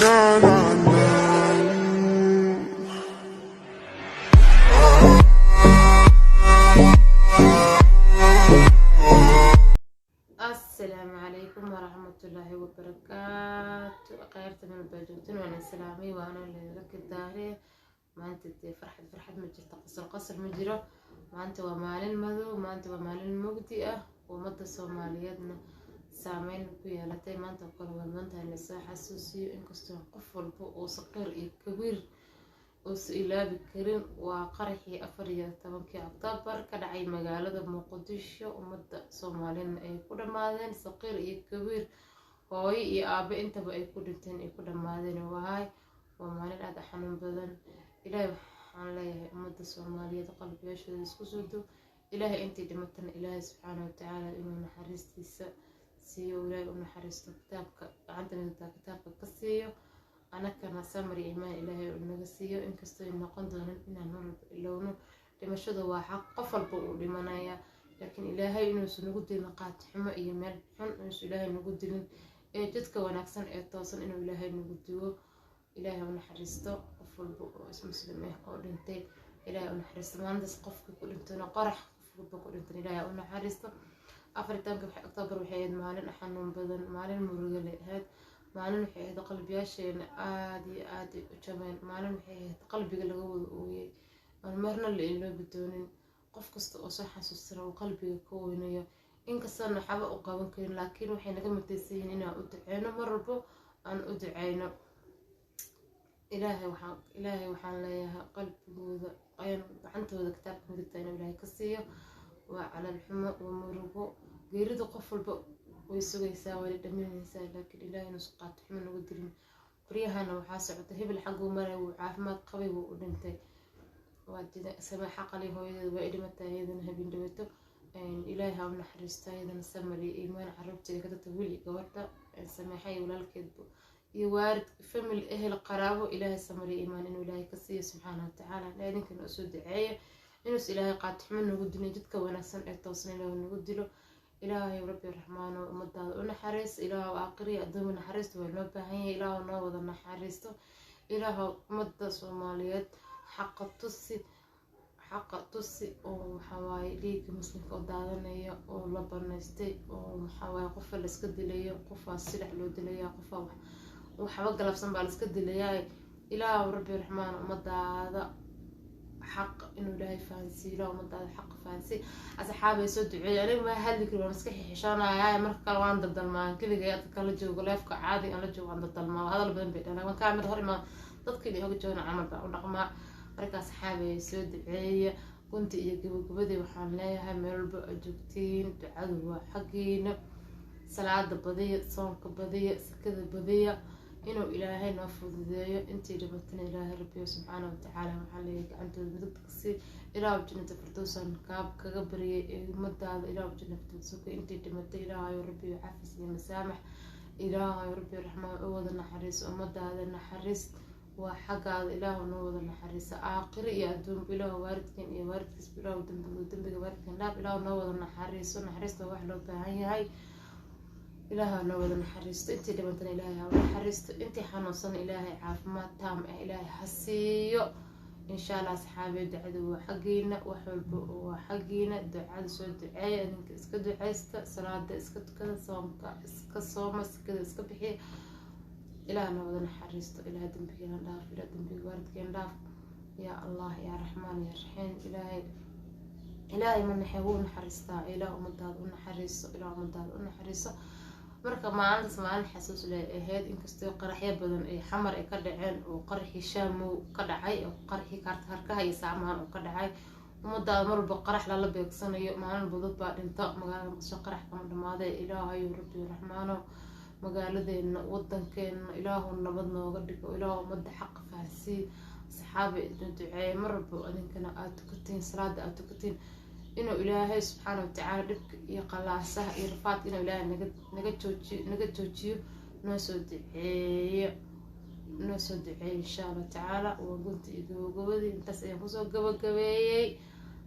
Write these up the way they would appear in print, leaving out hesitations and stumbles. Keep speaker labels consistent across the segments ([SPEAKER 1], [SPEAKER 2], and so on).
[SPEAKER 1] Na na na.
[SPEAKER 2] Asalaamu calaykum waraxmatullaahi wabarakaatu. Kheyrta meel baa joogtin, waana salaamay, waana leelaka daare. Maanta dee farxad farxad ma jirto, qosol qosol ma jiro. Maanta waa maalin madow, maanta waa maalin mugdi ah, ummadda Soomaaliyeedna saameyn ku yeelatay. Maanta oo kale waa maanta lasoo xasuusiyo, inkastoo qof walba uu saqiir iyo kabiir uusa ilaabi karin. Waa qaraxii 14-kii Oktoobar ka dhacay magaalada Muqdisho. Ummadda Soomaaliyana ay ku dhammaadeen, saqiir iyo kabiir, hooyo iyo aabe intaba ay ku dhinteen, ay ku dhammaadeen. Waay, waa maalin aada u xanuun badan. Ilaahay waxaan leeyahay, ummadda Soomaaliyeed qalbiyaashooda isku soo duw. Ilaahay intii dhimatana, Ilaahay subxaana watacaala inuu naxariistiisa siiyo, Ilaahay u naxariisto, kitaabka gacanta midigta kitaabka ka siiyo, anakana samar iyo iimaan Ilaahay uu naga siiyo. Inkastoo noqon doonin inaan mar walba ilowno, dhimashadu waa xaq, qof walba uu dhimanaya, laakiin Ilaahay inuusan nagu dilin qaati xumo iyo meel xun inuusan Ilaahay nagu dilin, ee jidka wanaagsan ee toosan inuu Ilaahay nagu duwo. Ilaahay u naxariisto qof walba oo ismuslim ah oo dhintay. Ilaahay u naxariisto maalintaas qofkii ku dhintayna, qorax qof walba ku dhintay, Ilaahay u naxariisto. 14-ka Oktoobar waxay ahayd maalin xanuun badan, maalin murugo leh ahayd, maalin waxay ahayd qalbiyaasheena aada iyo aada u jabeen, maalin waxay ahayd qalbiga laga wada ooyay, aan marna la iloobi doonin. Qof kasta oo soo xasuustana uu qalbiga ka weynayo. Inkastoona waxba u qaban karin, laakiin waxay naga mutaysan yihiin inaan u duceyno, mar walbo aan u duceyno. Ilaahay waxaan leeyahay, qalbigooda ayaan gacantooda kitaabka midigta inuu Ilaahay ka siiyo. Waa calal xumo, waa murugo. Geerida qof walba way sugaysaa, way dhaminaysaa, laakiin Ilaahay inuusan qaato xumo nagu dilin. Baryahana waxaa socota hebel xagguu maray, wuu caafimaad qabay, wuu u dhintay. Waa jida Samaaxa Qali hooyadeed waa i dhimatay, iyadana habeen dhawato. Ilaahay ha u naxariisto, iyadana samari iimaan. Carruurteeda ka tagta, wiil iyo gabadha Sameexa iyo walaalkeedba iyo waarid, family, ehel, qaraabo, Ilaahay samari iimaan inuu Ilaahay ka siiyo subxaana watacaala. Idinkana usoo duceeya inuus Ilaahay qaati xumo nagu dilin, jidka wanaagsan ee toosan Ilaahay nagu dilo. Ilaahay rabbi raxmaano, ummadaada u naxariis. Ilaahu aakhiriya adduunka naxariista waa loo baahan yahay. Ilaahu noo wada naxariisto. Ilaahu ummadda Soomaaliyeed xaqa tusi, xaqa tusi. Oo waxawaaye dhiigga muslimka oo daadanaya oo la banaystay, oo waxawaaye qofa la iska dilayo, qofaa silax loo dilaya, qofaa waxba galabsan baa la iska dilayaa. Ilaahu rabbi raxmaan, ummadaada xaq inuu Ilaahay fahansiiyo. Ilaah ummadaada xaq fahansiiyo. Asxaabay, soo duceeya. Aniga ma hadli kari, waan iska xishoonaya. Marka kale waan daldalmaa, keligay dadka la joogo, leefka caadi aan la joogo waan daldalmaa, hadal badan bay dhalaan. Waan kaamid hor imaa dadka inay hoga joogna camal baan u dhaqmaa. Marka asxaabay, soo duceeya. Gunta iyo gabagabadii waxaan leeyahay, meel walba aad joogtiin, ducadu waa xaggiina. Salaada badiya, soonka badiya, sakada badiya, inuu Ilaahay noo fududeeyo. Intii dhibatana Ilaahay rabbiyo subxaana watacaala waxaa leeyahay gacantooda midigta kasii. Ilaahu jannata firdowsan kaab kaga baryay ee ummadaada. Ilaahu janna firdowsa intii dhimatay, Ilaahayo rabbiyo cafis iyo masaamax. Ilaahayo rabbiyo raxmaan, u wada naxariiso ummadaada. Naxariis waa xaggaada. Ilaahu noo wada naxariisa aakhiro iyo adduunba. Ilaahu waalidkan iyo waalidkiisba, Ilaahu dambigo dambiga waalidkan dhaaf. Ilaahu noo wada naxariiso. Naxariista waa wax loo baahan yahay. Ilaaha noo wada naxariisto. Intii dhibantana Ilaahay ha u naxariisto, intii xanuunsan Ilaahay caafimaad taam ah Ilaahay ha siiyo, insha Allah. Asxaabey, ducada waa xaggiina, wax walba waa xaggiina. Ducada soo duceeya, idinka iska duceysta, salaada iska tukada, soomka iska sooma, sakada iska bixiya. Ilaah noo wada naxariisto. Ilaah dambigeena dhaaf, Ilaah dambiga waalidkeena dhaaf. Yaa Allah, yaa Raxmaan, yaa Raxiim. Ilaahay, Ilaahay ma naxay, wuu naxariistaa. Ilaah ummadaada u naxariiso, Ilaah ummadaada u naxariiso. Marka maalintaas maalin xasuus leh ahayd, inkastoo qaraxyo badan ay Xamar ay ka dhaceen, oo qaraxii Shaamow ka dhacay, oo qaraxii Harkaha iyo Saamahan oo ka dhacay, ummadaada mar walba qarax lala beegsanayo, maalin walba dad baa dhinta magaalada Muqdisho, qarax kama dhamaaday. Ilaahayo rabbi raxmaano, magaaladeena, wadankeena Ilaahu nabad nooga dhigo. Ilaahu ummadda xaqa fahansii. Saxaaba, idin duceeya. Mar walba idinkana aada tukatiin, salaada aada tukatiin, inuu Ilaahay subxaana watacaala dhibka iyo qalaasaha iyo rafaadka inuu Ilaahay naga joojiyo, naga joojiyo. Noo soo duceeyo, noo soo duceeyo, insha Allah tacaala. Waa gunta iyo gabagabadii, intaas ayaan kusoo gabagabeeyey.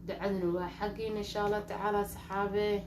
[SPEAKER 2] Ducaduna waa xaggiina, insha Allah tacaala, saxaabe.